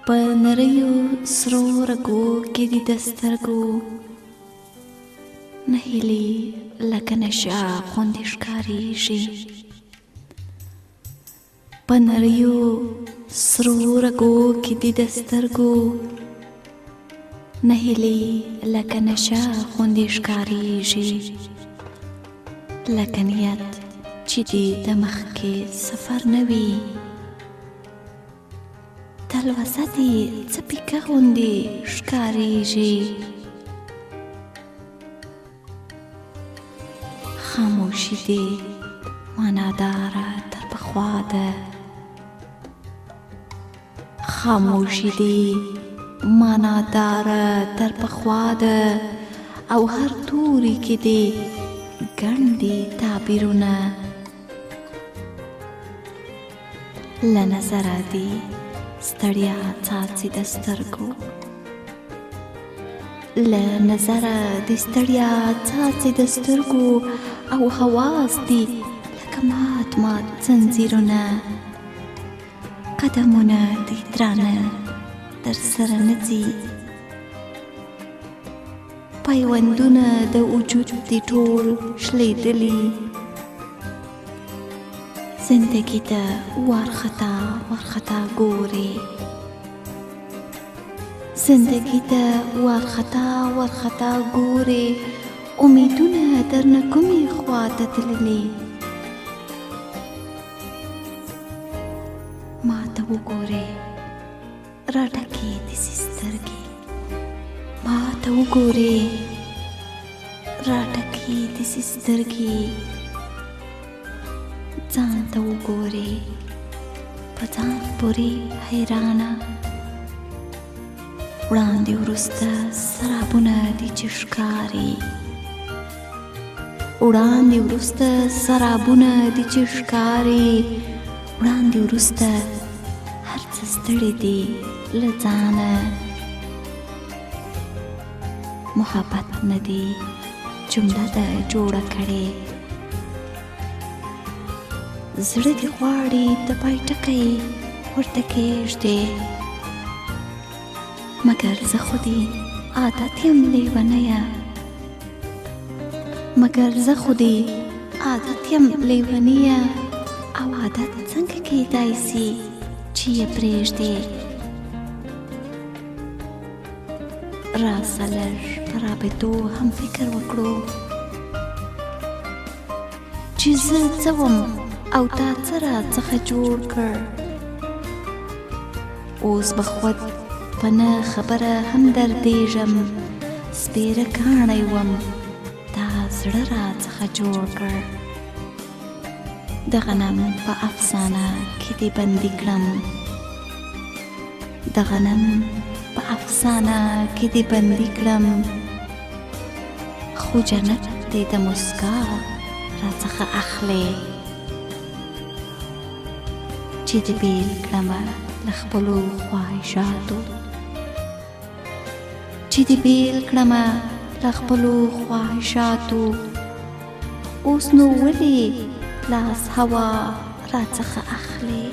په نریو سرو رګو کې دي د سترګو نهیلي لکه نشه غوندې ښکارېږي. په نریو سرو رګو کې دي د سترګو نهیلي لکه نشه غوندې ښکارېږي. لکه نیت چې دې د مخکې سفر نه وي، تلوسه دې څه پیکه غوندې ښکارېږي. خاموشي دې معناداره تر پخوا ده، خاموشي دې معناداره تر پخوا ده، او هر توري کې دې ګڼ دي تعبیرونه. له نظره دې ستړیا څاڅي د سترګو، له نظره دې ستړیا څاڅي د سترګو، او حواس دي لکه مات مات ځنځیرونه. قدمونه دې درانه در سره نه ځي، پیوندونه د وجود دې ټول شلېدلي. زندګي ته وارخطا وارخطا ګورې، زندګي ته وارخطا وارخطا ګورې، امیدونه درنه کومې خوا ته تللي؟ ما ته وګورې راډکې دي سي سترګې، ما ته وګورې راډکې دي سي سترګې، ځان ته وګورې په ځان پورې حیرانه. وړاندې وروسته سرابونه دي چې ښکاري، وړاندې وروسته سرابونه دي چې ښکاري، وړاندې وروسته هر څه ستړي دي له ځانه. محبت نه دی جمله ده جوړه کړې، زړه دې غواړي د پای ټکی ورته کېږدې، مګر زه خو دې عادت یم لیونیه، مګر زه خو دې عادت یم لیونیه، او عادت څنګه کېدای سي چې یې پرېږدې؟ راسه لږ په رابطو هم فکر وکړو، چې زه څه وم او تا څه را څخه جوړ کړ. اوس به خود په نه خبره هم دردېږم، سپېره کاڼی وم تا زړه را څخه جوړ کړ. د غنم په افسانه کې دې بندي کړم، د غنم په افسانه کې دې بندي کړم، خو جنت دې د مسکا را څخه اخلې. چې دې بېل کړمه له خپلو خواهشاتو، چې دې بېل کړمه له خپلو خواهشاتو، اوس نو ولې لاس هوا را څخه اخلې؟